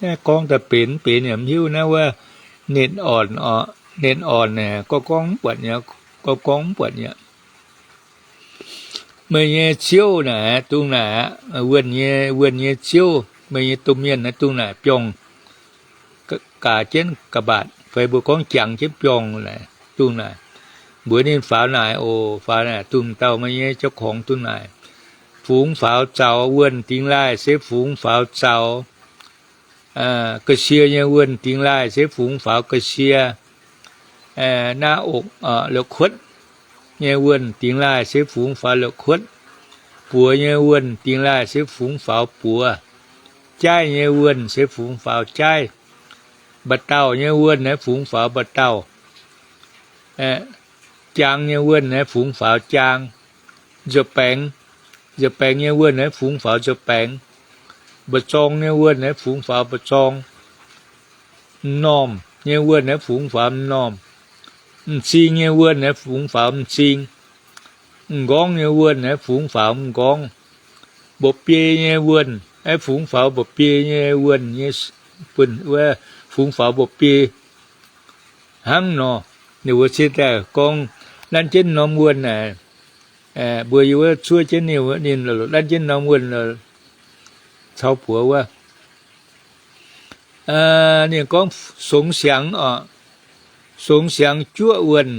Naaiv gorngv daaih benx mv benx yaac mv hiuv. Naaiv wuov, netv orn, netv orn naaic, gorngv gorngv mv buatc nyei, gorngv gorngv mv buatc nyei. Meih nyei ziouv naaic, dongh naaic, wuonh nyei, wuonh nyei ziouv, meih nyei domh mienh naaiv dongh naaic biorngh, gaax jienv ga'mbaatc fai mbuo gorngv jangx jienv biorngh naaic, dongh naaic. Mbuox ninh faaux naaic oc, faaux naaic, dongh dauh meih nyei เจ้าของ dongh naaic. Fungx faaux zaux, wuonh dingx laaih se fungx faaux zaux. Ga'sie nyei wuonh dingx laaih se fungx faaux ga'sie. Naaiv okv, la'kuotv nyei wuonh dingx laaih se fungx faaux la'kuotv. Buoz nyei wuonh dingx laaih se fungx faaux buoz. Jaaiv nyei wuonh se fungx faaux jaaiv. Mba'dauh nyei wuonh naaiv fungx faaux mba'dauh. Jaang nyei wuonh naaiv fungx faaux jaang. Nza'baengx, nza'baengx nyei wuonh naaiv fungx faaux nza'baengx. Mba'zorng nyei wuonh naaiv fungx faaux mba'zorng. M'normh nyei wuonh naaiv fungx faaux m'normh. M'zing nyei wuonh naaiv fungx faaux m'zing. M'nqorngv nyei wuonh naaiv fungx faaux m'nqorngv. Mba'biei nyei wuonh naaiv fungx faaux mba'biei nyei wuonh nyei, fungx faaux mba'biei. Hnangv nor, ninh mbuo cingx daaih gorngv nanv jienv norm wuonh naaic, mbuo yie wuov zuov jienv ninh, ninh nanv jienv norm wuonh caux buoz wuov. Ninh gorngv songx siangx oc, songx siangx juoqv wuonh,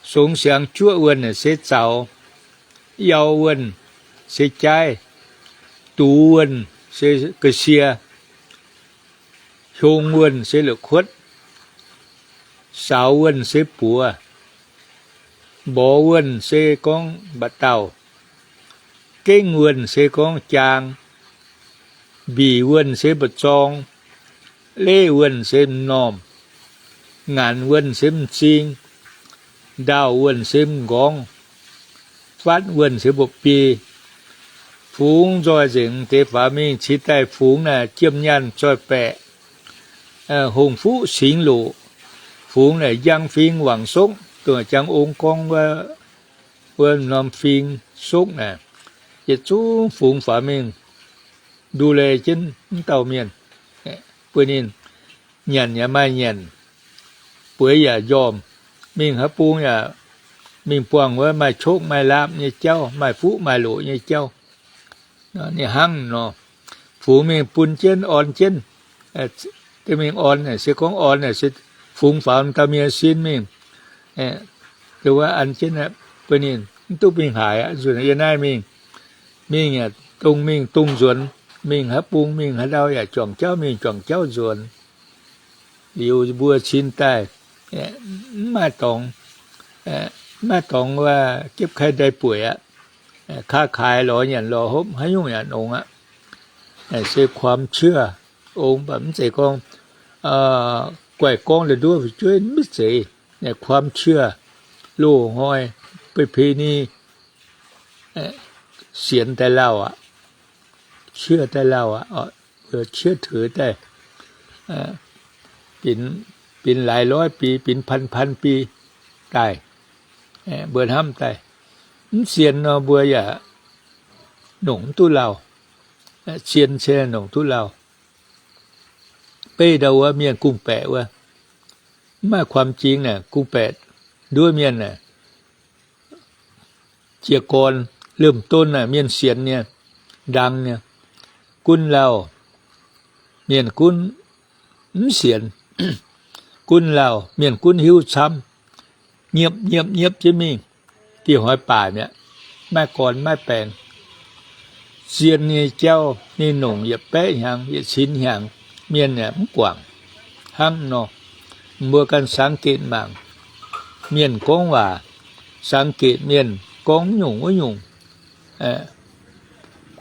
songx siangx juoqv wuonh naaic se zaux, yau wuonh se jaaiv, dux wuonh se ga'sie, hiong wuonh se la'kuotv, saaux wuonh se buoz, mborx wuonh se gorngv mba'dauh, gengh wuonh se gorngv jaang, mbic wuonh se mba'zorng, leiv wuonh se m'normh, nganc wuonh se m'zing, ndaauh wuonh se m'nqorngv, fatv wuonh se mba'biei. Fungx nzoih nzengc deix faaux mingh cingx daaih fungx naaic jiem nyaanh zoih baeqc, hongh fuqv singx loqc. Fungx naaic njang fing wangc sokv, dongh jangx ong gorngv wuov norm fing sokv naaic, yietc zungv fungx faaux mingh du leiz jienv mv dauh mienh, bun ninh nyanc yaac maaih nyanc, bueix yaac njormh, mingh haaix bung yaac mingh buangh wuov maaih qokv maaih laapv nyei jauv, maaih fuqv maaih loqc nyei jauv. Ninh hnangv nor, fungx mingh bun jienv orn jienv. Mingh orn se gorngv orn se fungx faaux dauh mienh sin mingh, wuov an jienv bun ninh mv duqv mingh haaix aqv. Nzunc yie naaiv mingh, mingh yaac dongh mingh dongh nzuonx, mingh haaix bung mingh haaix ndau yaac juangc jauv mingh juangc jauv nzuonx. Liuz mbuo cin daaih, mv maaih dorngx, mv maaih dorngx wuov jiepv kai ndai bueic aqv. Kaa kaix lorz nyanc lorz hopv haaix nyungc yaac nongx aqv. Se kuam ciouv ong, mv zeiz gorngv guaih gorngv daaih nduov fu'jueiv, mv zeiz. Kuam ciouv loz-hnoi beiv pei ni sienx daaih lauh aqv, ciouv daaih lauh aqv, ciouv teux daaih, binc laaix loiv bi, binc พัน พัน bi daaih, mbuo hnamv daaih. Mv sienx nor mbuo yaac nongc mv duqv lauh. Sienx se nongc duqv lauh. Beiv ndau wuov mienh gong-baeqc wuov, mv maaih ความจริง naaic, gong-baeqc nduov mienh naaic, jiez gorn, เริ่มต้น naaic mienh sienx nyei, ndang nyei, gunv lauh, mienh gunv mv sienx, gunv lauh, mienh gunv hiuv camv, nyiepv nyiepv nyiepv jienv mingh, dieh hnoi baaic mi'aqv, maiv gorn maiv baengx. Zien nyei jauv ninh nongc yietc baeqv hnyangx yietc cin hnyangx, mienh yaac mv guangc. Hnangv nor, mbuo ganh สังเกต mangc mienh gorngv waac, สังเกต mienh gorngv nyungc wuov nyungc,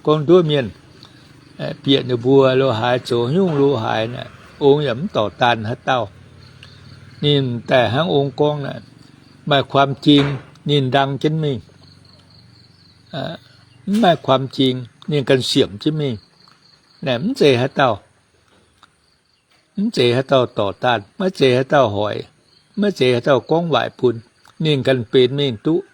gorngv nduov mienh, bieqc ninh mbuo lo haaix, zoux nyungc lo haaix, ong yaac mv dorc daanh haaix dauh. Ninh daaih hnangv ong gorngv naaic, maaih ความจริง ninh ndang jienv mingh, mv maaih ความจริง ninh ganh siemc jienv mingh. Naaic mv zeiz haaix dauh, mv zeiz haaix dauh dorc daanh, maiv zeiz haaix dauh hoic, maiv zeiz haaix dauh gorngv waaic bun. Ninh ganh benx mingh duqv.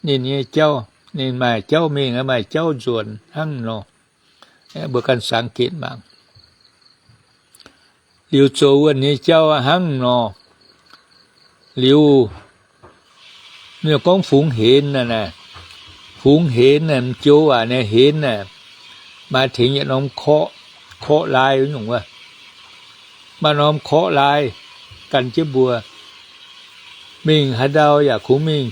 Ninh nyei jauv, ninh maaih jauv mingh, maaih jauv nzuonx hnangv nor. Mbuo ganh สังเกต mangc. Liuz zoux wuonh nyei jauv hnangv nor. Liuz, ninh gorngv fungx henx naaic, fungx henx naaic, m'joux waac naaic henx naaic, maaih tengx yietc norm korqv, korqv-laai wuov nyungc wuov. Maaih norm korqv-laai gan jienv mbuo mingh haaix ndau yaac kungx mingh,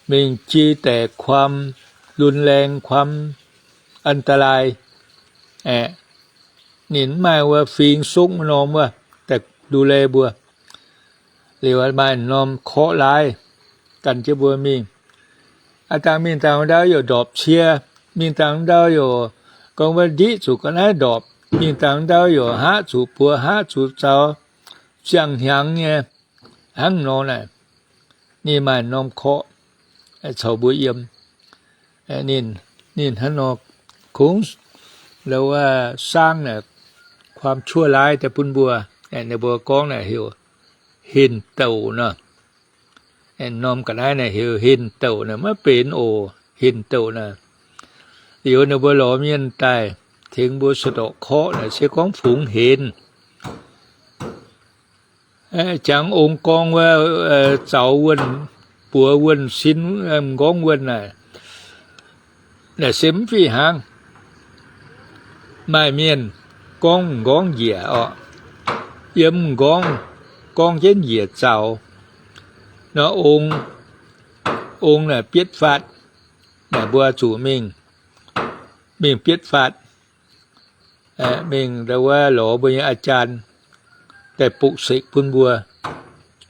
mingh jei daeqc ความรุนแรง ความอันตราย ninh mv maaih wuov fing sokv norm wuov daaih ดูแล mbuo. Liuz maaih norm korqv-laai gan jienv mbuo mingh. Aa, dangh mingh dangh ndau youc ndorpc cie, mingh dangh ndau youc gorngv wuov ndiqv zuqc ga'naaiv ndorpc, mingh dangh ndau youc hngaqv zuqc buoz, hngaqv zuqc zaux, ziangh hnyangx nyei, hnangv nor naaic. Ninh maaih norm korqv caux mbuo yiem. Ninh, ninh hnangv nor kungx, wuov saangv naaic, ความชั่วร้าย daaih bun mbuo. Ninh mbuo gorngv naaic heuc henx douc nor. Norm ga'naaiv naaic heuc henx douc naaic maiv benx oc, henx douc naaic. Liuz ninh mbuo lorz mienh daaih tengx mbuo sou-dorc korqv naaic se gorngv fungx henx. Jangx ong gorngv wuov, zaux wuonh, buoz wuonh, sin m'nqorngv wuonh naaic, naaic se mv fih hnangv. Maaih mienh gorngv m'nqorngv njiec orqc, yiem m'nqorngv gorngv jienv njiec zaux. Nor ong, ong naaic bietv faatv, naaic mbuo zuqc mingh, mingh bietv faatv, mingh wuov lorz mbuo nyei อาจารย์ daaih ปลุกเสก bun mbuo,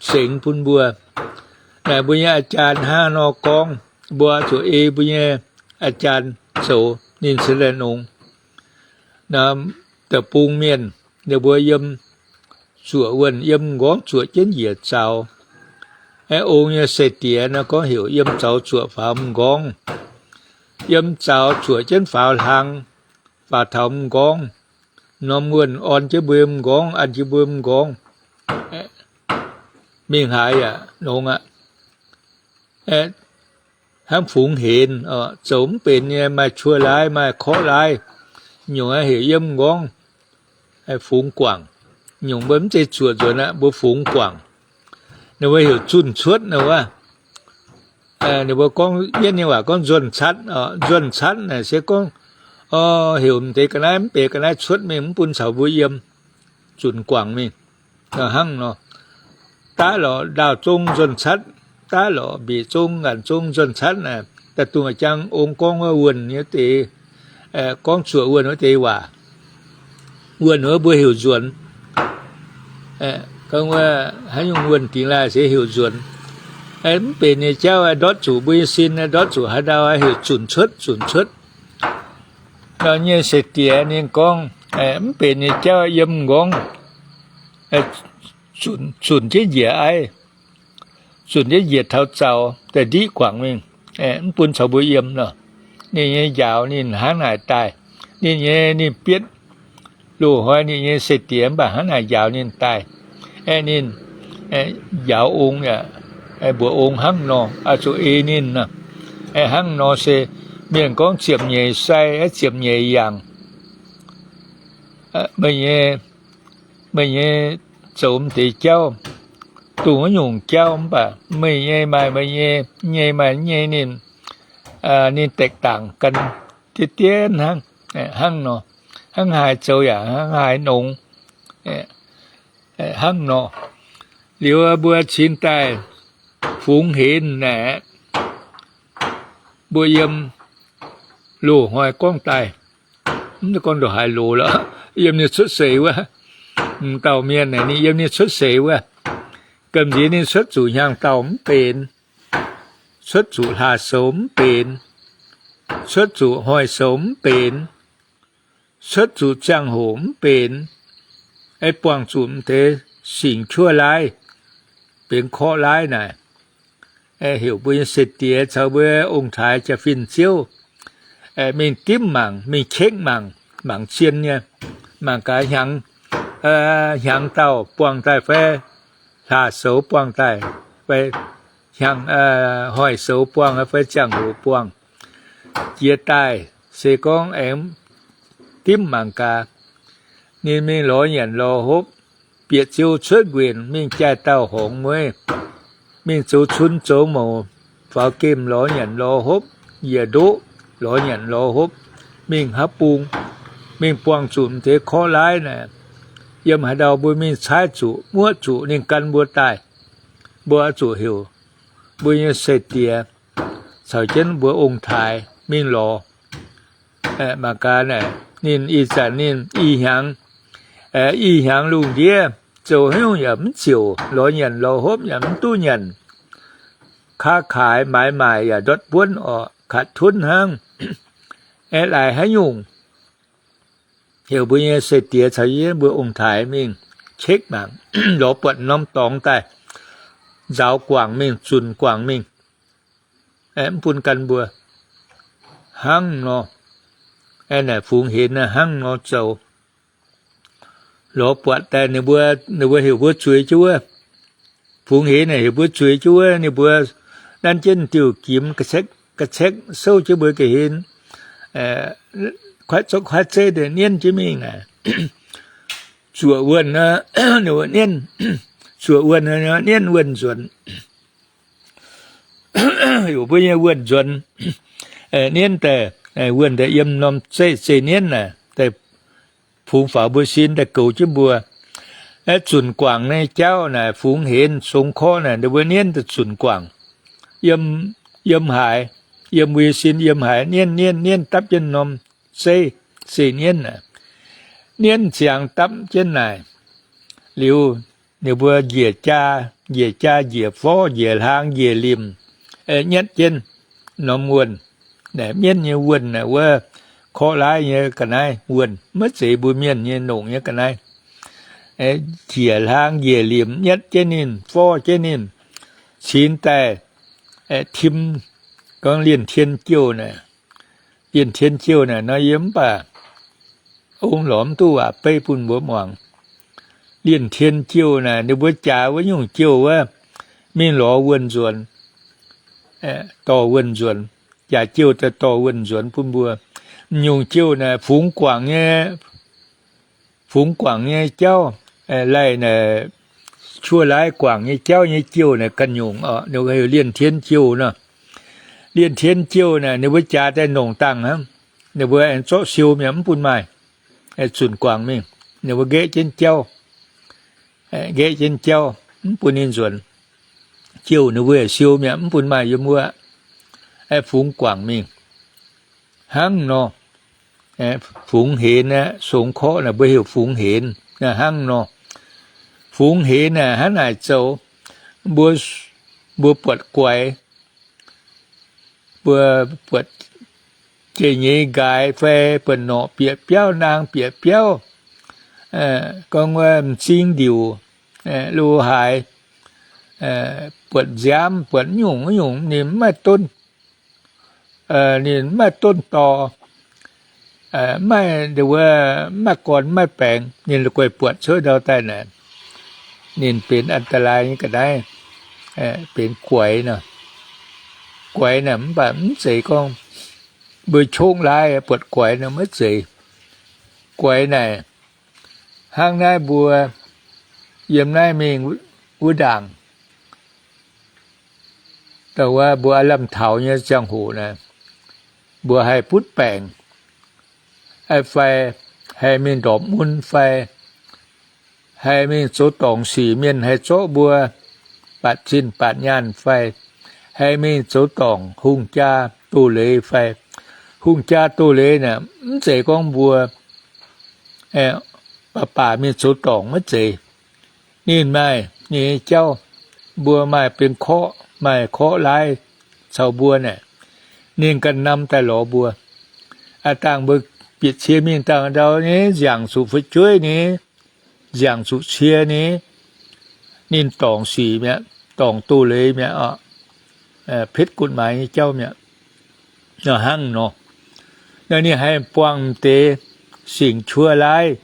sengx bun mbuo. Naaic mbuo nyei อาจารย์ hnangv nor gorngv, mbuo zuqc ei mbuo nyei อาจารย์ zoux, ninh se laih nongx. Naaiv deic-bung mienh ninh mbuo yiem zuoqc wuonh, yiem m'nqorngv zuoqc jienv njiec zaux. Aeqv, ong nyei se-diex naaiv gorngv heuc yiem zaux zuoqc faaux m'nqorngv, yiem zaux zuoqc jienv faaux hlang, faaux taux m'nqorngv. Norm wuonh orn jienv mbuo m'nqorngv, an jienv mbuo m'nqorngv, mingh haaix yaac nongx aqv. Hnangv fungx henx, zoux mv benx nyei, maaih ชั่วร้ายmaaih korqv-laai, nyungc heuc yiem m'nqorngv fungx guangc. Nyungc mbuo mv zeiz zuoqc nzuonx aqv, mbuo fungx guangc. Ninh mbuo heuc zunh cuotv naaic wuov. Ninh mbuo gorngv yietv nyei waac gorngv nzuonx catv, nzuonx catv naaic se gorngv heuc m'deix ga'naaiv mv benx ga'naaiv cuotv mingh mv bun caux mbuo yiem, zunc guangc mingh. Hnangv nor, daav lorqc ndaauh zong nzuonx catv, daav lorqc mbic zong nganc zong nzuonx catv naaic, daaih dungx jangx ong gorngv wuov wuonh nyei deix, gorngv zuoqc wuonh wuov deix waac. Wuonh wuov mbuo heuc nzuonx. Gorngv wuov haaix nyungc wuonh dingx laaih se heuc nzuonx. Mv benx nyei jauv ndortv zuqc mbuo nyei sin, ndortv zuqc haaix ndau heuc zunc cuotv, zunc cuotv. Nor nyei se-diex ninh gorngv, mv benx nyei jauv yiem m'nqorngv zunc jienv njiec aiv, zunc jienv njiec taux zaux daaih ndiqv guangc mingh, mv bun caux mbuo yiem nor. Ninh nyei njaaux ninh hnangv naaic daaih. Ninh nyei ninh bietv loz-hnoi ninh nyei se-diex mv baac hnangv naaic njaaux ninh daaih. Aeqv, ninh njaaux ong yaac mbuox ong hnangv nor, zuqc ei ninh nor. Hnangv nor se mienh gorngv ziepc nyeic sai, ziepc nyeic yangh. Meih nyei, meih nyei zoux m'deix jauv, dongh wuov nyungc jauv mv baac meih nyei maaih meih nyei, nyei maaih nyei ninh, ninh แตกต่างกัน diev diev hnangv, hnangv nor. Hnangv haaix zoux yaac hnangv haaix nongx, hnangv nor. Liuz mbuo cingx daaih fungx henx naaic, mbuo yiem loz-hnoi gorngv daaih, mv gorngv ndongc haaix loz lorqc, yiem ninh cuotv seix wuov, m'dauh mienh naaic ninh yiem ninh cuotv seix wuov, gamh nziex ninh cuotv zuqc hnyangx-daauh mv benx, cuotv zuqc hlaax-soux mv benx, cuotv zuqc hnoi-soux mv benx, cuotv zuqc ziangh hoc mv benx, buangh zuqc m'deix singx ชั่วร้าย, benx korqv-laaiv naaic. Heuc mbuo nyei se-diex caux mbuo ong-taaix jaa-fin ziouv mingh dimv mangc, mingh qekv mangc, mangc zien nyei, mangc gaax hnyangx, hnyangx dauh buangh daaih fai, hlaax-soux buangh daaih fai, hnyangx, hnoi-soux buangh fai ziangh hoc buangh, jiex daaih se gorngv aengx dimv mangc gaax. Ninh mingh lorz nyanc lorz hopv, bieqc ziou cuotv nquenc mingh jaaix dauh horngz mueiz, mingh zoux cun zoux mouc, faaux gemh lorz nyanc lorz hopv, njiec ndoqv lorz nyanc lorz hopv, mingh haaix bung, mingh buangh zuqc m'deix korqv-laaiv naaic, yiem haaix ndau mbuo mingh caaiv zuqc, muoqv zuqc ninh gan mbuo daaih, mbuo oix zuqc heuc mbuo nyei seix diex caux jienv mbuo ong-taaix mingh lorz. Mangc gaax naaic, ninh ih zanc ninh i hnyangx, i hnyangx lungh ndiev zoux haaix nyungc yaac mv ziouc, lorz nyanc lorz hopv yaac mv duqv nyanc, kaav kaaix maaiz maaic yaac ndortv buonv orqc, kaav tunv hnangv. Aeqv, laaix haaix nyungc, heuc mbuo nyei seix diex caux yie mbuo ong-taaix mingh qekv mangc, lorz buatc norm dorngx daaih, nzaaux guangc mingh, zunc guangc mingh, mv bun gan mbuo. Hnangv nor, aeqv, naaic fungx henx naaiv hnangv nor zoux. Lorz buatc daaih ninh mbuo, ninh mbuo heuc mbuo zueiz jienv wuov. Fungx henx naaic heuc mbuo zueiz jienv wuov, ninh mbuo nanv jienv diuh gimx ga'cekv ga'cekv souv jienv mbuo ga'hlen, kuaaiv zouv kuaaiv zeiv daaih nienv jienv mingh aqv. Zuoqc wuonh, ninh mbuo nienv, zuoqc wuonh, nienv wuonh nzuonx. Heuc mbuo nyei wuonh nzuonx, nienv daaih, wuonh daaih yiem norm zeiv zeiv nienv naaic, daaih fungx faaux mbuo sin daaih goux jienv mbuo. Zunc guangc nyei jauv naaic, fungx henx songx korqv naaic, ninh mbuo nienv daaih zunc guangc, yiem, yiem haaix, yiem mbuo nyei sin yiem haaix, nienv nienv nienv dapv jienv norm zeiv zeiv nienv naaic, nienv ziangx dapv jienv naaic. Liuz, ninh mbuo njiec jaa, njiec jaa, njiec forv, njiec hlaang, njiec limc, nyatv jienv norm wuonh. Naaic mienv nyei wuonh naaic wuov, korqv-laaiv nyei ga'naaiv wuonh, maiv zeiz mbuo mienh nyei nongc nyei ga'naaiv. Njiec hlaang njiec limc nyatv jienv ninh, forv jienv ninh, cingx daaih tim, gorngv Lienh Tien Jouh naaic. Lienh Tien Jouh naaic nor yie mv baac ong lorz mv duqv waac beiv bun mbuo muangx. Lienh Tien Jouh naaic ninh mbuo jaax wuov nyungc jouh wuov, mingh lorz wuonh nzuonx, dorh wuonh nzuonx, jaax jouh daaih dorh wuonh nzuonx bun mbuo. Nyungc jouh naaic fungx guangc nyei, fungx guangc nyei jauv, laih naaic, cuo laaiv guangc nyei jauv nyei jouh naaic ganh nyungc oc, ninh mbuo heuc Lienh Tien Jouh nor. Lienh Tien Jouh naaic ninh mbuo jaax daaih nongc dangh hnangv, ninh mbuo aengx zorqv siou mi'aqv mv bun maaih, zunc guangc mingh. Ninh mbuo nqaeqv jienv jauv, nqaeqv jienv jauv mv bun ninh nzuonx. Jouh ninh mbuo yaac siou mi'aqv mv bun maaih yiem wuov, fungx guangc mingh. Hnangv nor, fungx henx aeqv, songx korqv naaic mbuo heuc fungx henx, hnangv nor. Fungx henx aeqv, hnangv naaic zoux, mbuo, mbuo buatc guaix, mbuo buatc jiex nyei nqaaix fai buatc norqc bieqc biauv, naang bieqc biauv, gorngv wuov m'zing ndiuc, lo haaix, buatc nziaamv, buatc nyungc nyungc ninh mv maaih donv, ninh mv maaih donv dorh, mv maaih, mv maaih gorn mv maaih baengx, ninh la'guaih buatc cuotv ndau daaih naaic, ninh benx อันตราย nyei ga'naaiv, benx guaix nor. Guaix naaic mv baac mv zeiz gorngv mbuo qongv laaiv buatc guaix nor maiv zeiz. Guaix naaic hnangv naaiv mbuo yiem naaiv mingh wuov ndaangc, dongh wuov mbuo aav lamh taux nyei ziangh hoc naaic, mbuo haih butv baengc, fai haih mingh ndorpc mun fai haih mingh zoux dorngc sic mienh haih zorqv mbuo baatc zinh baatc nyaanh fai haih mingh zoux dorngc hungh jaa doz-leiz fai, hungh jaa doz-leiz naaic mv zeiz gorngv mbuo baac baac mingh zoux dorngc maiv zeiz. Ninh maaih ninh nyei jauv, mbuo maaih benx korqv, maaih korqv laaiv caux mbuo naaic, ninh ganh nam daaih lorz mbuo. Aav dangh mbuo bieqc cie mingh dangh ndau nyei nziangc zuqc fu'jueiv nyei, nziangc zuqc cie nyei, ninh dorngc sic mi'aqv, dorngc doz-leiz mi'aqv oc, ผิดกฎหมาย nyei jauv mi'aqv. Nor hnangv nor, ninh haih buangh m'deix singc-cuo laaiv.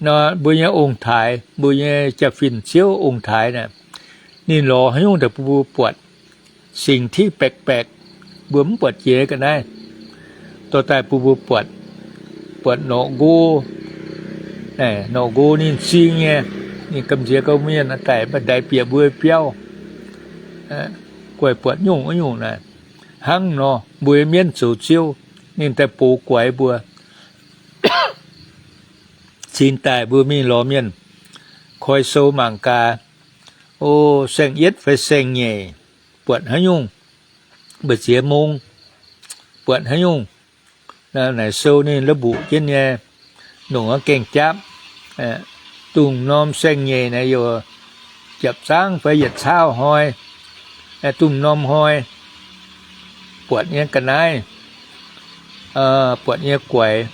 Nor mbuo nyei ong-taaix, mbuo nyei jaa-fin ziouv ong-taaix naaic, ninh lorz haaix nyungc daaih bun mbuo buatc, singc tiqv baeqc baeqc, mbuo mv buatc jiex ga'naaiv. dorh daaih bun mbuo buatc, buatc norqc nqo, norqc nqo ninh zing nyei, ninh gamh nziex gauh mienh daic, mv baac ndaix bieqc mbuo biauv, guaih buatc nyungc wuov nyungc naaic. Hnangv nor mbuo nyei mienv zoux ziouv, ninh daaih box guaix mbuo. Cingx daaih mbuo mingh lorz mienh koi sou mangc gaax, o, saeng-yietv fai saeng-nyeic, buatc haaix nyungc, mbu'ziex mong, buatc haaix nyungc. Naaic sou ninh la'mbuqc jienv nyei, nongc wuov gaeng-japv. Dongh norm saeng-nyeic naaic youc japc zaangv fai yietc caauv hnoi, dongh norm hnoi, buatc nyei ga'naaiv, buatc nyei guaix,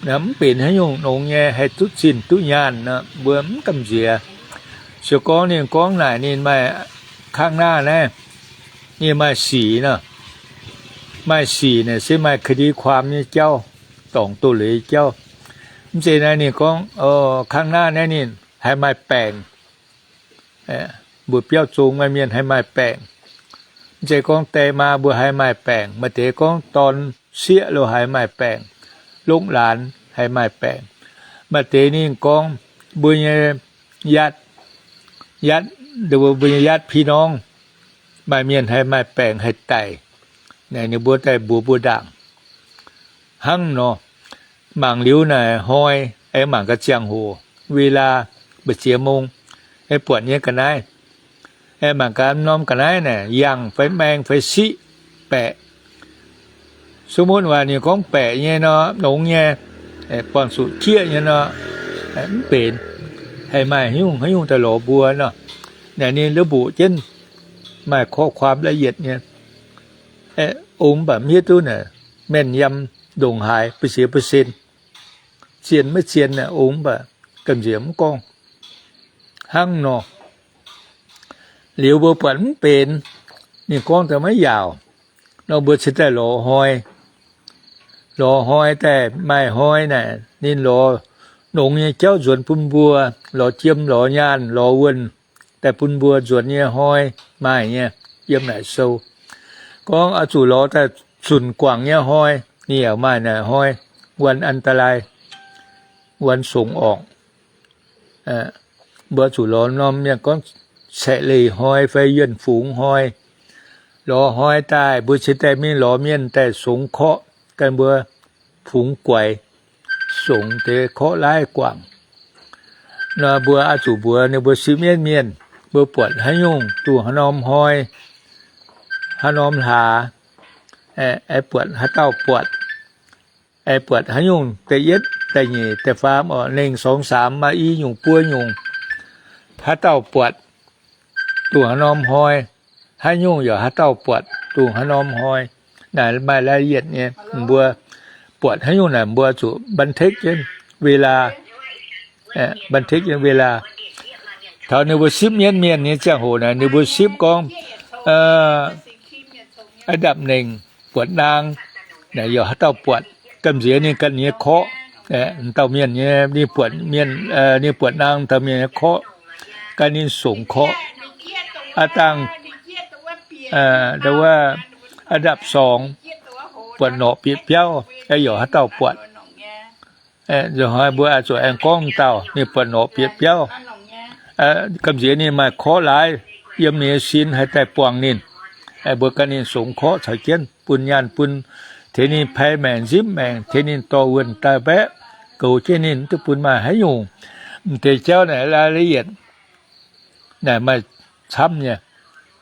mv benx haaix nyungc nongx nyei, haih duqv zinh duqv nyaanh nor, mbuo mv gamh nziex. Se gorngv ninh gorngv naaic ninh maaih kangv naah naaiv, ninh maaih sic nor. Maaih sic naaic se maaih คดีความ nyei jauv, dorngc doz-leiz jauv. Mv zeiz naaiv ninh gorngv, kangv naah naaiv ninh haiz maaih baengc. Mbuo biauv zong maaih mienh haiz maaih baengc. Mv zeiz gorngv die maa mbuo haiz maaih baengc. Maaih deix gorngv dorn sieqv lo haiz maaih baengc, longv laanz haiz maaih baengc. Maaih deix ninh gorngv mbuo nyei yaatv, yaatv, mbuo nyei yaatv พี่น้อง, maaih mienh haiz maaih baengc haih daic. Naaic ninh mbuo daaih mbuox mbuo ndaangc. Hnangv nor, mangc liuz naaic hnoi, aengx mangc gaax ziangh hoc, เวลา, mbu'ziex mong, aengx buatc nyei ga'naaiv, aengx mangc gaax norm ga'naaiv naaic yangh fai maeng fai siqv, baeqc. Sou mun waac ninh gorngv baeqc nyei nor, nongx nyei, buangh zuqc jieqv nyei nor, mv benx. Haih maaih haaix nyungc haaix nyungc daaih lorz mbuo nor. Naaic ninh la'mbuqc jienv maaih ข้อความ la'yietv nyei. Ong mv baac mv hiuv duqv naaic mienh yiem ndongc haaix เปอร์เซ็นต์ zien maiv zien naaic ong mv baac gamh nziex mv gorngv. Hnangv nor, liuz mbuo buatc mv benx, ninh gorngv daaih maiv yaauc, nor mbuo cingx daaih lorz hnoi. Lorz hnoi daaih maaih hnoi naaic ninh lorz nongx nyei jauv nzuonx bun mbuo, lorz jiem lorz nyaanh lorz wuonh daaih bun mbuo nzuonx nyei hnoi maaih nyei yiem naaic sou. Gorngv oix zuqc lorz daaih zunc guangc nyei hnoi, ninh yaac maaih naaic hnoi, วันอันตราย, วันส่งออก. Mbuo zuqc lorz norm mienh gorngv caeqv leiz hnoi fai yuonh fungx hnoi. Lorz hnoi daaih mbuo cingx daaih mingh lorz mienh daaih songx korqv gan mbuo fungx guaix, songx deix korqv laiv guangc. Nor mbuo oix zuqc mbuox ninh mbuo sipv mienv mienh, mbuo buatc haaix nyungc dongh haaix norm hnoi, haaix norm hlaax, buatc haaix dauh buatc, buatc haaix nyungc da'yietv da'nyeic da'faam orqc, nengh, sorngx, saamx, maaih i nyungc buo nyungc, haaix dauh buatc dongh haaix norm hnoi, haaix nyungc yaac haaix dauh buatc dongh haaix norm hnoi. Naaic maaih รายละเอียด nyei, mbuo buatc haaix nyungc naaic mbuo zuqc บันทึก jienv เวลา, บันทึก jienv เวลา. Taux ninh mbuo sipv mienv mienh nyei ziangh hoc naaic ninh mbuo sipv gorngv อันดับหนึ่ง buatc naang, naaic yaac haaix dauh buatc, gamh nziex ninh ganh nyei korqv, dauh mienh nyei, ninh buatc mienh, ninh buatc naang dauh mienh nyei korqv, gan ninh songx korqv. Aav dangh, wuov อันดับสอง buatc norqc bieqc biauv, yaac haaix dauh buatc. Nzunc hnoi mbuo oix zuqc aengx gorngv dauh ninh buatc norqc bieqc biauv, gamh nziex ninh maaih korqv laaix yiem ninh nyei sin haih daaih buangh ninh. Mbuo gan ninh songx korqv caux jienv bun nyaanh bun, tengx ninh pai maengc nzipv maengc, tengx ninh dorh wuonh daaih mbaeqv, goux jienv ninh, mv duqv bun maaih haaix nyungc. M'deix jauv naaic รายละเอียด naaic maaih camv nyei.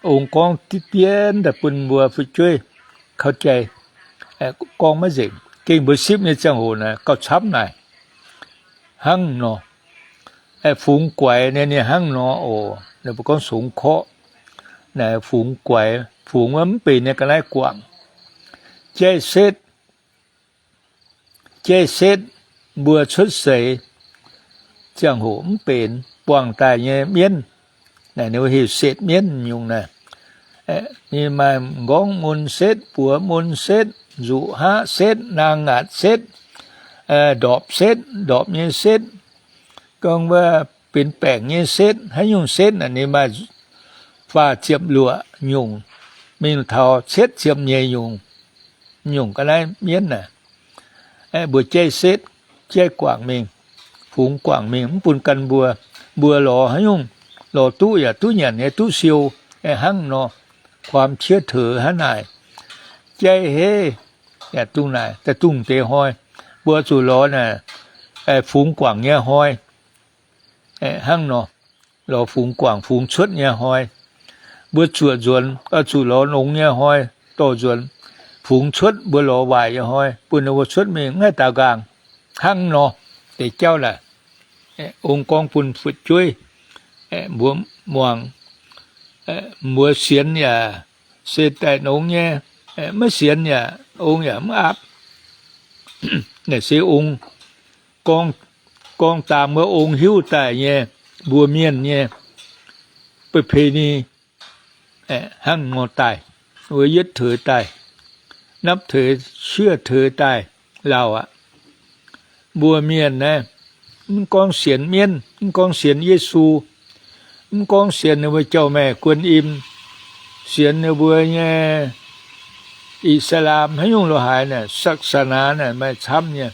Ong gorngv diqv dien daaih bun mbuo fu'jueiv เข้าใจ, gorngv maiv nzengc. Gengh mbuo sipv nyei ziangh hoc naaic gauh camv naaic. Hnangv nor, fungx guaix nyei ninh hnangv nor oc. Ninh mbuo gorngv songx korqv, naaic fungx guaix, fungx wuov mv benx nyei ga'naaiv guangc. Jaiv setv, jaiv setv, mbuo cuotv seix ziangh hoc mv benx buangh daaih nyei mienv, naaic ninh mbuo heuc setv mienv nyungc naaic. Ninh maaih m'nqorngv mun setv, buoz mun setv, nzuqc haqv setv, naang ngaatc setv, ndorpc setv, ndorpc nyei setv, gorngv wuov benx baengc nyei setv, haaix nyungc setv naaic ninh maaih faah ziepc luoqc nyungc, mingh taux cietv ziepc nyeic nyungc, nyungc ga'naaiv mienv naaic. Mbuo jaiv setv, jaiv guangc mingh, fungx guangc mingh, mv bun gan mbuo. Mbuo lorz haaix nyungc, lorz duqv yaac duqv nyanc nyei, duqv siou, hnangv nor, ความเชื่อถือ hnangv naaic. Jaiv heiv, yaac dungh naaic, daaih dungh deix hnoi, mbuo zuqc lorz naaic, fungx guangc nyei hnoi, hnangv nor, lorz fungx guangc fungx cuotv nyei hnoi. Mbuo zuoqc nzuonx oix zuqc lorz nongx nyei hnoi dorh nzuonx. Fungx cuotv mbuo lorz waaic nyei hnoi, bun ninh mbuo cuotv mingh mv haih daaux nqaangc. Hnangv nor, deix jauv naaic, ong gorngv bun fu'jueiv, mbuo muangx, mbuo sienx yaac se daaih nongx nyei, maiv sienx yaac ong yaac mv aapv. Naaic se ong gorngv, gorngv daam wuov ong hiuv daaih nyei, mbuo mienh nyei ประเพณี hnangv nor daaih, wuov yietv teux daaih, นับถือ เชื่อถือ daaih lauh aqv. Mbuo mienh naaiv, mv gorngv sienx mienv, mv gorngv sienx Yesu, mv gorngv sienx ninh mbuo jauv-maengh Guan Im, sienx ninh mbuo nyei Islam haaix nyungc lo haaix naaic, ศาสนา naaic maaih camv nyei.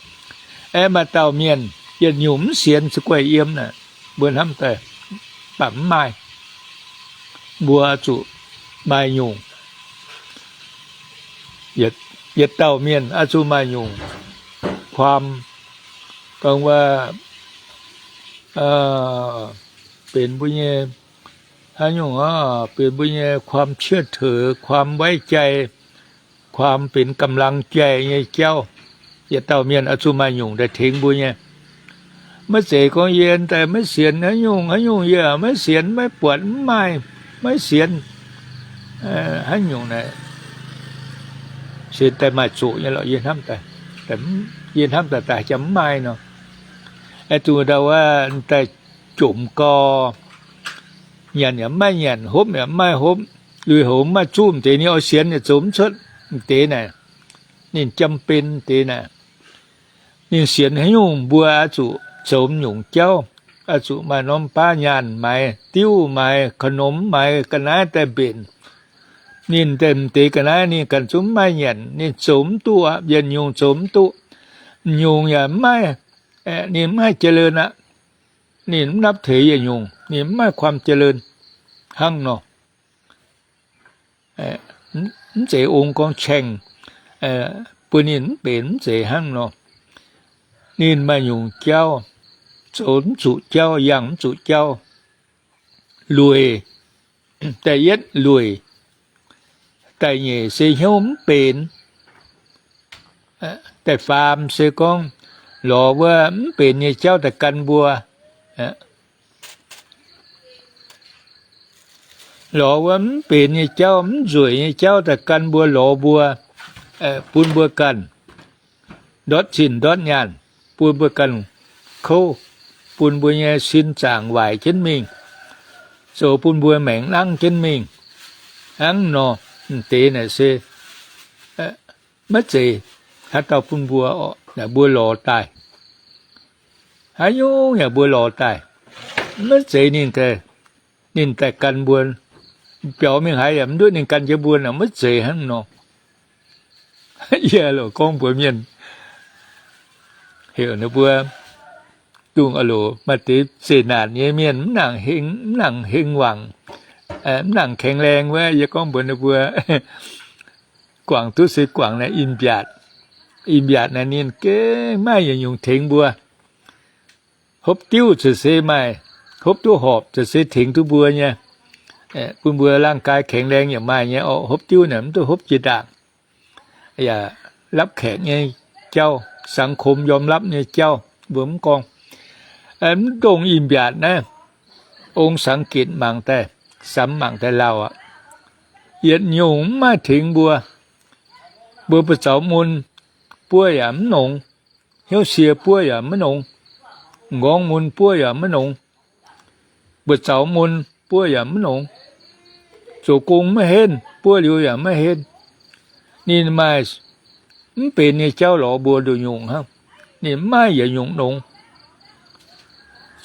Aeqv, maaih dauh mienh yietc nyungc mv sienx se guaih yiem naaic, mbuo hnamv daaih baac mv maaih. Mbuo zuqc maaih nyungc, yietc dauh mienh oix zuqc maaih nyungc ความ, gorngv wuov, benx mbuo nyei, haaix nyungc, benx mbuo nyei ความเชื่อถือ ความไว้ใจ ความ benx กำลังใจ nyei jauv. Yietc dauh mienh oix zuqc maaih nyungc daaih tengx mbuo nyei. Maiv zeiz gorngv yie daaih maiv sienx haaix nyungc, haaix nyungc yie maiv sienx, maiv buatc, mv maaih, maiv sienx, haaix nyungc naaic, se daaih maaih zuqc nyei lorqc. Yie hnamv daaih, yie hnamv daaih daaih jangx mv maaih nor. Aeqv, dungx ndau wuov daaih jomc gau, nyanc yaac mv maaih nyanc, hopv yaac mv maaih hopv, lui-houx mv maaih zuqv, m'deix ninh oix sienx yaac zoux mv cuotv. M'deix naaic, ninh jam-ben deix naaic, ninh sienx haaix nyungc mbuo oix zuqc zoux nyungc jauv, oix zuqc maaih norm baav nyaanh, maaiz diuv, maaiz ขนม, maaiz ga'naaiv daaih mbenc. Ninh daaih m'deix ga'naaiv ninh ganh zungv mv maaih nyanc, ninh zoux mv duqv aqv. Yietc nyungc zoux mv duqv, nyungc yaac mv maaih, ninh mv maaih เจริญ aqv. Ninh mv นับถือ yietc nyungc, ninh mv maaih ความเจริญ hnangv nor. Mv zeiz ong gorngv แช่ง bun ninh mv benx, mv zeiz hnangv nor. Ninh maaih nyungc jauv, zoux mv zuqc jauv, yangh mv zuqc jauv. Lueic, da'yietv lueic, da'nyeic se hnyouv mv benx, da'faam se gorngv lorz wuov mv benx nyei jauv daaih gan mbuo. Lorz wuov mv benx nyei jauv, mv nzueic nyei jauv daaih gan mbuo, lorz mbuo, bun mbuo ganh ndortv zinh ndortv nyaanh, bun mbuo ganh kouv, bun mbuo nyei sin zaangc waaic jienv mingh, zoux bun mbuo maengc nangv jienv mingh. Hnangv nor, m'deix naaic se maiv zeiz haaix dauh bun mbuo orqc, naaic mbuo lorz daaih. Haaix nyungc yaac mbuo lorz daaih. Maiv zeiz ninh, ninh daaih gan mbuo, biaux mingh haaix yaac mv ndutv ninh gan jienv mbuo naaic, maiv zeiz hnangv nor. Yie loc gorngv mbuox mienh, heuc ninh mbuo dongh loc maaih deix zeqc naanc nyei mienh mv nangc heng wangc, mv nangc แข็งแรง wuov, yie gorngv mbuox ninh mbuo, guangc duqv se guangc naaiv in-mbiaatc. In-mbiaatc naaiv ninh gengh maaih yietc nyungc tengx mbuo. Hopv diuv ziouc se maaih, hopv duqv horpc ziouc se tengx duqv mbuo nyei. Bun mbuo ร่างกาย แข็งแรง yaac maaih nyei orqc. Hopv diuv naaic mv duqv hopv jiex ndaangc, yaac รับแขก nyei jauv, สังคมยอมรับ nyei jauv mbuo mv gorngv. Mv dongh in-mbiaatc naaiv, ong สังเกต mangc daaih, samx mangc daaih lauh aqv. Yietc nyungc mv maaih tengx mbuo. Mbuo buoz-zaux mun buov yaac mv nongx, hnyouv sie buov yaac mv nongx, m'nqorngv mun buov yaac mv nongx, buoz-zaux mun buov yaac mv nongx, zoux gong maiv henv, buov liuz yaac maiv henv. Ninh maaih mv benx nyei jauv lorz mbuo nduqc nyungc hnangv. Ninh mv maaih yietc nyungc nongx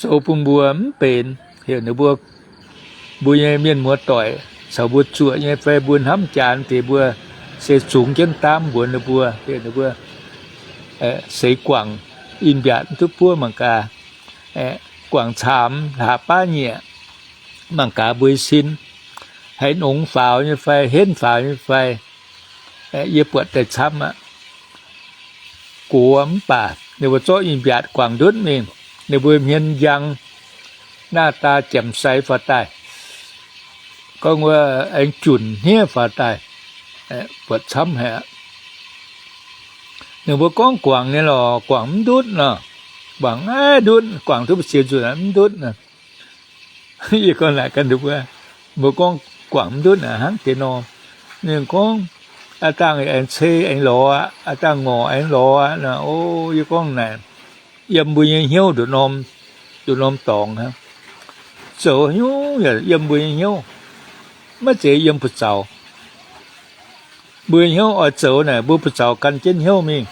zoux bun mbuo mv benx. Heuc ninh mbuo, mbuo nyei mienh muoz-doic caux mbuo zuoqc nyei fai mbuo hnamv jaax deix mbuo se zungx jienv daamv mbuox ninh mbuo, heuc ninh mbuo seix guangc in-mbiatc mv duqv buov mangc gaax. Guangc caamx hlaax baav nyieqc, mangc gaax mbuo sin haiz nongx faaux nyei fai, henv faaux nyei fai. Yie buatc daaih camv aqv. Gox mv baac ninh mbuo zorqv in-mbiatc guangc ndutv mingh, ninh mbuo hmien njang, naah daa jiem sai faaux daaih, gorngv wuov aengx junc hniev faaux daaih, buatc camv haic aqv. Ninh mbuo gorngv guangc nyei lorqc, guangc mv ndutv nor. Guangc mv ndutv, guangc duqv mbu'ziex nzunc mv ndutv nor. Yie gorngv naaic ganh mbuo, mbuo gorngv guangc mv ndutv hnangv deix nor. Ninh gorngv, aa dangh aengx cei aengx lorz aqv, aa dangh ngorc aengx lorz aqv nor. O, yie gorngv naaic, yiem mbuo nyei hnyouv nduqc norm, nduqc norm dorngx hnangv. Zoux hnyouv yaac yiem mbuo nyei hnyouv, maiv zeiz yiem buoz-zaux. Mbuo hnyouv oix zoux naaic, mbuo buoz-zaux gan jienv hnyouv mingh.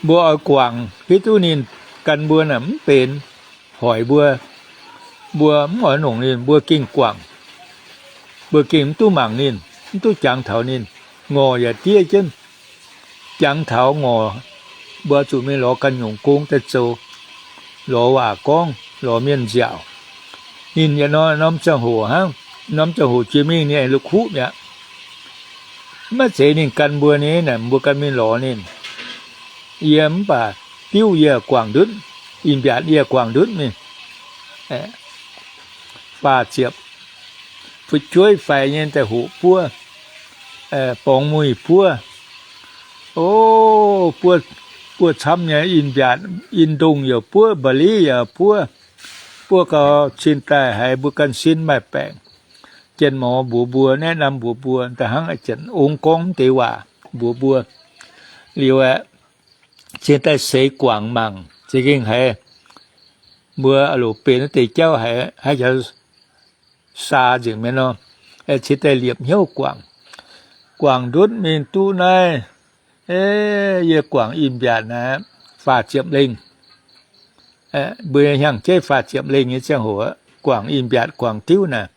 Mbuo oix guangc hiuv duqv ninh gan mbuo naaic mv benx, hoic mbuo, mbuo mv oix nongc ninh, mbuo gengh guangc. Mbuo gengh mv duqv mangc ninh, mv duqv jangx taux ninh. Ngorc yaac diev jienv. Jangx taux ngorc, mbuo zuqc mingh lorz ganh nyungc gong daaih zoux, lorz waac gorngv, lorz mienh nziaauc. Ninh yaac nor, norm ziangh hoc hnangv, norm ziangh hoc jiex mingh ninh aengx la'kuqv mi'aqv. Maiv zeiz ninh gan mbuo nyei naaic, mbuo ganh mingh lorz ninh. Yie mv baac diuv yie guangc ndutv, in-mbiatc yie guangc ndutv mingh. Faah ziepc, fu'jueiv faix nyei daaih hoqc buov, borngz muic buov. O, buov, buov camv nyei, in-mbiatc, in-ndongh yaac buov, mba'liv yaac buov. Buov gau cin daaih haiz mbuo ganh sin maaih baengc. Jien morz mbuox mbuo, naeqv norm mbuox mbuo, da'hnangv a'janx ong gorngv mv deix waac mbuox mbuo. Liuz aeqv, cingx daaih seix guangc mangc, za'gengh haiz mbuo loc benx wuov deix jauv haiz, haiz jaax saa nzengc mi'aqv nor. Cingx daaih liepc hnyouv guangc, guangc ndutv mingh duqv naaiv. Yie guangc in-mbiatc naaiv faah ziepc lengh. Mbuo nyei hnyangx-jeiv faah ziepc lengh nyei ziangh hoc, guangc in-mbiatc guangc diuv naaic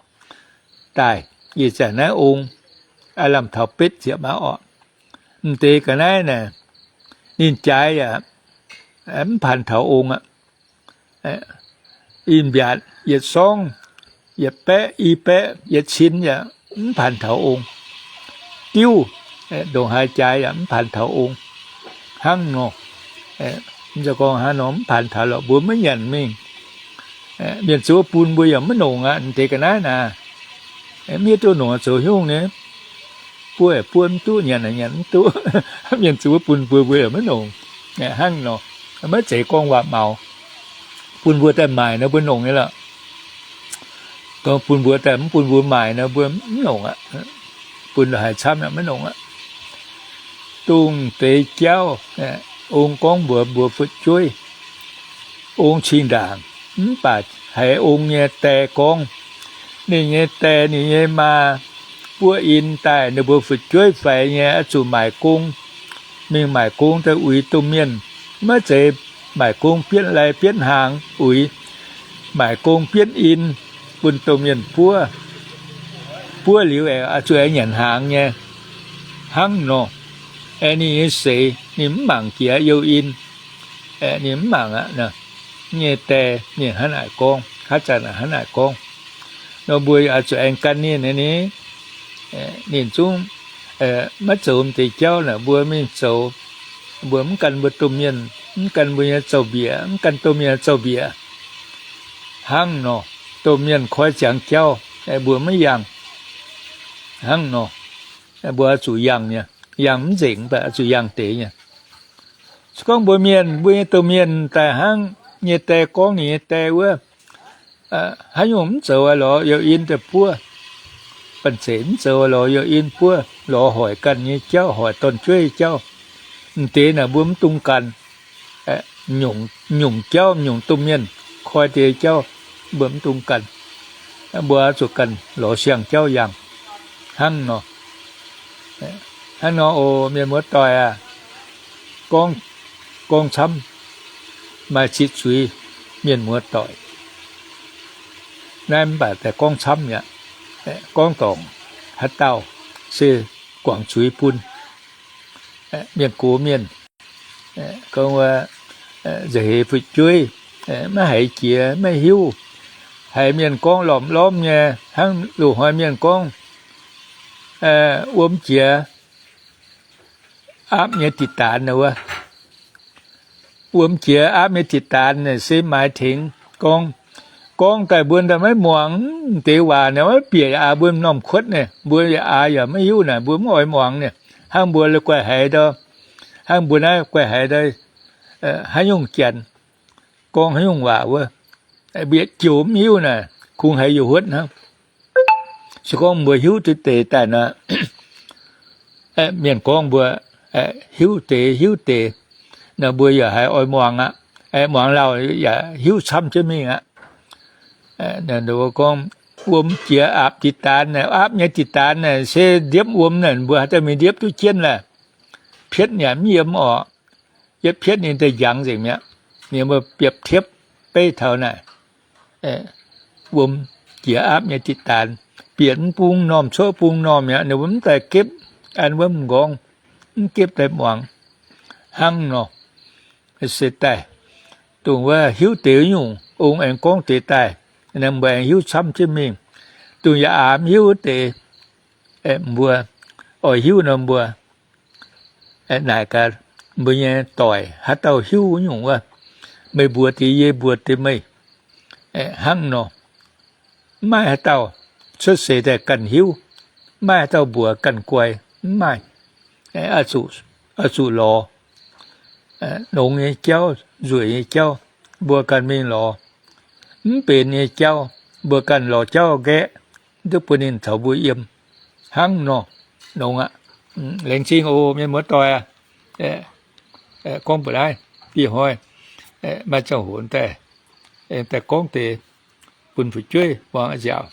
daaih, ih zanc naaiv ong aav lamh taux betv ziepc aqv orqc. M'deix ga'naaiv naaic, ninh jaaix yaac mv paanx taux ong aqv. In-mbiatc yietc sorngv, yietc baeqv, i baeqv, yietc cin yaac mv paanx taux ong. Diuv, ndongc haaix jaaix yaac mv paanx taux ong. Hnangv nor, gorngv hnangv nor mv paanx taux lorqc, mbuo maiv nyanc mingh. Mienh zuov bun mbuo yaac maiv nongc aqv. M'deix ga'naaiv naaic, mv hiuv duqv nongc zoux hnyungv nyei. Buov yaac buov mv duqv, nyanc yaac nyanc mv duqv. Mienh zuov bun mbuo, mbuo yaac maiv nongc. Hnangv nor, maiv zeiz gorngv waac-maux. Bun mbuo daaih maaic nor mbuo nongc nyei lorqc. Gorngv bun mbuo daaih mv bun mbuo maaic nor mbuo mv nongc aqv. Bun la'haiz camv yaac maiv nongc aqv. Dongh deix jauv, ong gorngv mbuox mbuo fu'jueiv, ong cing ndaangc, mv baac haiz ong nyei die gorngv, ninh nyei die, ninh nyei maa buov in daaih, ninh mbuo fu'jueiv faix nyei oix zuqc maaic gong, mingh maaic gong daaih uix domh mienh. Maiv zeiz maaic gong bietv lai bietv hnaangx uix, maaic gong bietv in bun domh mienh buov. Buov liuz aengx oix zuqc aengx nyanc hnaangx nyei. Hnangv nor, aengx ninh nyei seix ninh mv mangc jiex youh in. Ninh mv mangc aqv. Nyei die ninh hnangv naaic gorngv, haaix zanc hnangv naaic gorngv. Nor mbuo oix zuqc aengx gan ninh nyei ni. Ninh zungv maiv zoux m'deix jauv naaic mbuo mingh zoux. Mbuo mv gan mbuo domh mienh, mv gan mbuo nyei zaux-mbiec, mv gan domh mienh zaux-mbiec. Hnangv nor, domh mienh koi ziangx jauv, mbuo maiv yangh. Hnangv nor, mbuo oix zuqc yangh nyei. Yangh mv nzengc, mv baac oix zuqc yangh deix nyei. Se gorngv mbuo mienh, mbuo nyei domh mienh daaih hnangv nyei die gorngv ninh nyei die wuov, haaix nyungc mv zoux lorz youh in daaih buov. Banh zeic mv zoux lorz youh in buov, lorz hoic ganh nyei jauv, hoic dorn-jueiv jauv. M'deix naaic mbuo mv dungx ganh. Nyungc jauv, nyungc domh mienh koi deix jauv, mbuo mv dungx ganh. Mbuo zuqc ganh lorz siang-jauv yangh. Hnangv nor, hnangv nor oc, mienh muoz-doic aac, gorngv, gorngv camv maaih zitc zuiz, mienh muoz-doic. Naaiv mv baac daaih gorngv camv mi'aqv. Gorngv dorngc haaix dauh se guangc zuiz bun mienh gox mienh. Gorngv wuov, nza'heix fu'jueiv, maiv haiz jiex, maiv hiuv. Haiz mienh gorngv lormh-lormh nyei, hnangv loz-hnoi mienh gorngv, wuom jiex aapv nyei diqc daanz wuov. Wuom jiex aapv nyei diqc daanz naaic se maaih tengx gorngv, gorngv daaih mbuo daaih maiv muangx. Deix waac naaic maiv bieqc aa mbuo m'normh kuotv naaic, mbuo yaac aa yaac maiv hiuv naaic, mbuo mv oix muangx naaic. Hnangv mbuo la'guaih haiz ndau, hnangv mbuo naaiv guaih haiz ndau, haaix nyungc janx gorngv haaix nyungc waac wuov, mbuo yietc joux mv hiuv naaic, kungx haiz yaac huotv hnangv. Se gorngv mbuo hiuv duqv deix daaih nor, mienh gorngv mbuo hiuv deix hiuv deix nor, mbuo yaac haiz oix muangx aqv. Muangx lauh yaac hiuv camv jienv mingh aqv. Gorngv wuom jiex aapv diqc daanz, aapv nyei diqc daanz naaic se ndiepv wuom naaic, mbuo haaix dauh mingh ndiepv duqv jienv laeh? Pietv yaac mv yiem orqc. Yietv pietv ninh daaih njangx nzengc mi'aqv. Ninh mbuo biepv tiepv beiv taux naaic, wuom jiex aapv nyei diqc daanz, bieqc mv bung m'normh cuotv bung m'normh mi'aqv. Ninh mbuo mv daaih gepv an wuov m'nqorngv, mv gepv daaih muangx. Hnangv nor, se daaih dongh wuov hiuv deix nyungc ong aengx gorngv deix daaih, mbuo aengx hiuv camv jienv mingh. Dongh yaac aav mv hiuv wuov deix, mbuo oix hiuv nor mbuo naaic gaax mbuo nyei doic, haaix dauh hiuv nyungc wuov, meih mbuox deix yie, yie mbuox deix meih. Hnangv nor, mv maaih haaix dauh cuotv seix daaih ganh hiuv. Mv maaih haaix dauh mbuox ganh guai. Mv maaih. Oix zuqc lorz. Longx nyei jauv, nzueic nyei jauv, mbuo ganh mingh lorz. Mv benx nyei jauv, mbuo ganh lorz jauv nqaeqv, duqv bun ninh caux mbuo yiem. Hnangv nor, longx aqv. Laengz zingh oc mienh muoz-doic aac. Gorngv mbuo naaiv, ih hnoi maaih ziangh hoc daaih, daaih gorngv deix bun fu'jueiv muangx nziaauc.